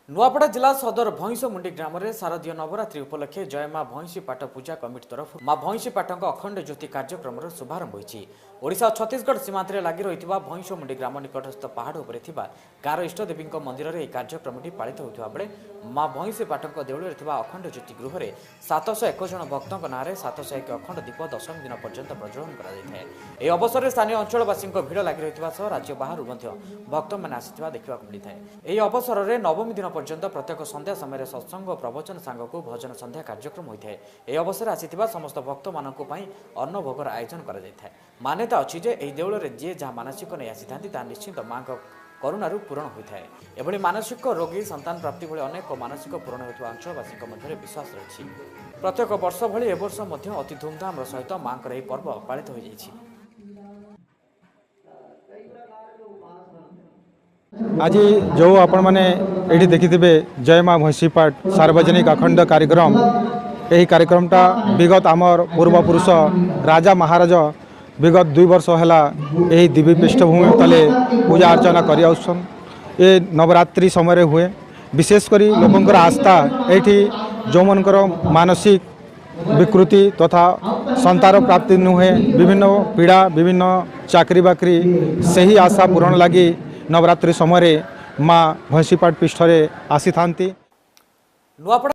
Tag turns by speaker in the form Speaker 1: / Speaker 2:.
Speaker 1: ନୂଆପଡ଼ା ଜିଲ୍ଲା ସଦର ଭଇଁଷମୁଣ୍ଡି ଗ୍ରାମରେ ଶାରଦୀୟ ନବରାତ୍ରି ଉପଲକ୍ଷେ ଜୟ ମା ଭଇଁଷି ପାଟ ପୂଜା କମିଟି ତରଫରୁ ମା ଭଇଁଷି ପାଟଙ୍କ ଅଖଣ୍ଡ ଜ୍ୟୋତି କାର୍ଯ୍ୟକ୍ରମର ଶୁଭାରମ୍ଭ ହୋଇଛି। ଓଡ଼ିଶା ଓ ଛତିଶଗଡ଼ ସୀମାନ୍ତରେ ଲାଗି ରହିଥିବା ଭଇଁଷମୁଣ୍ଡି ଗ୍ରାମ ନିକଟସ୍ଥ ପାହାଡ଼ ଉପରେ ଥିବା ଗାଁର ଇଷ୍ଟଦେବୀଙ୍କ ମନ୍ଦିରରେ ଏହି କାର୍ଯ୍ୟକ୍ରମଟି ପାଳିତ ହେଉଥିବା ବେଳେ ମା ଭଇଁଷି ପାଟଙ୍କ ଦେଉଳରେ ଥିବା ଅଖଣ୍ଡ ଜ୍ୟୋତି ଗୃହରେ 701 ଜଣ ଭକ୍ତଙ୍କ ନାଁରେ 701 ଅଖଣ୍ଡ ଦୀପ ଦଶମୀ ଦିନ ପର୍ଯ୍ୟନ୍ତ ପ୍ରଜ୍ୱଳନ କରାଯାଇଥାଏ। ଏହି ଅବସରରେ ସ୍ଥାନୀୟ ଅଞ୍ଚଳବାସୀଙ୍କ ଭିଡ଼ ଲାଗି ରହିଥିବା ସହ ରାଜ୍ୟ ବାହାରୁ ମଧ୍ୟ ଭକ୍ତମାନେ ଆସିଥିବା ଦେଖିବାକୁ ମିଳିଥାଏ। ଏହି ଅବସରରେ ନବମୀ ଦିନ ପର୍ଯ୍ୟନ୍ତ ପ୍ରତ୍ୟେକ ସନ୍ଧ୍ୟା ସମୟରେ ସତ୍ସଙ୍ଗ ଓ ପ୍ରବଚନ ସାଙ୍ଗକୁ ଭଜନ ସନ୍ଧ୍ୟା କାର୍ଯ୍ୟକ୍ରମ ହୋଇଥାଏ। ଏହି ଅବସରରେ ଆସିଥିବା ସମସ୍ତ ଭକ୍ତମାନଙ୍କ ପାଇଁ ଅନ୍ନଭୋଗର ଆୟୋଜନ କରାଯାଇଥାଏ। ମାନ୍ୟତା ଅଛି ଯେ ଏହି ଦେଉଳରେ ଯିଏ ଯାହା ମାନସିକ ନେଇ ଆସିଥାନ୍ତି, ତାହା ନିଶ୍ଚିତ ମାଙ୍କ କରୁଣାରୁ ପୂରଣ ହୋଇଥାଏ। ଏଭଳି ମାନସିକ ରୋଗୀ, ସନ୍ତାନ ପ୍ରାପ୍ତି ଭଳି ଅନେକ ମାନସିକ ପୂରଣ ହେଉଥିବା ଅଞ୍ଚଳବାସୀଙ୍କ ମଧ୍ୟରେ ବିଶ୍ୱାସ ରହିଛି। ପ୍ରତ୍ୟେକ ବର୍ଷ ଭଳି ଏବର୍ଷ ମଧ୍ୟ ଅତି ଧୁମଧାମର ସହିତ ମାଙ୍କର ଏହି ପର୍ବ ପାଳିତ ହୋଇଯାଇଛି।
Speaker 2: ଆଜି ଯେଉଁ ଆପଣମାନେ ଏଇଠି ଦେଖିଥିବେ ଜୟ ମା ଭଇଁଷିପାଟ ସାର୍ବଜନିକ ଅଖଣ୍ଡ କାର୍ଯ୍ୟକ୍ରମ, ଏହି କାର୍ଯ୍ୟକ୍ରମଟା ବିଗତ ଆମର ପୂର୍ବପୁରୁଷ ରାଜା ମହାରାଜା ବିଗତ 2 ବର୍ଷ ହେଲା ଏହି ଦେବୀ ପୃଷ୍ଠଭୂମି ତଲେ ପୂଜା ଅର୍ଚ୍ଚନା କରି ଆସୁଛନ୍। ଏ ନବରାତ୍ରି ସମୟରେ ହୁଏ। ବିଶେଷ କରି ଲୋକଙ୍କର ଆସ୍ଥା, ଏଇଠି ଯେଉଁମାନଙ୍କର ମାନସିକ ବିକୃତି ତଥା ସନ୍ତାନ ପ୍ରାପ୍ତି ନୁହେଁ, ବିଭିନ୍ନ ପୀଡ଼ା, ବିଭିନ୍ନ ଚାକିରି ବାକିରି, ସେହି ଆଶା ପୂରଣ ଲାଗି ନବରାତ୍ରି ସମୟରେ ମା ଭଇଁଷିପାଟ ପୀଠରେ ଆସିଥାନ୍ତି।
Speaker 1: ନୂଆପଡ଼ା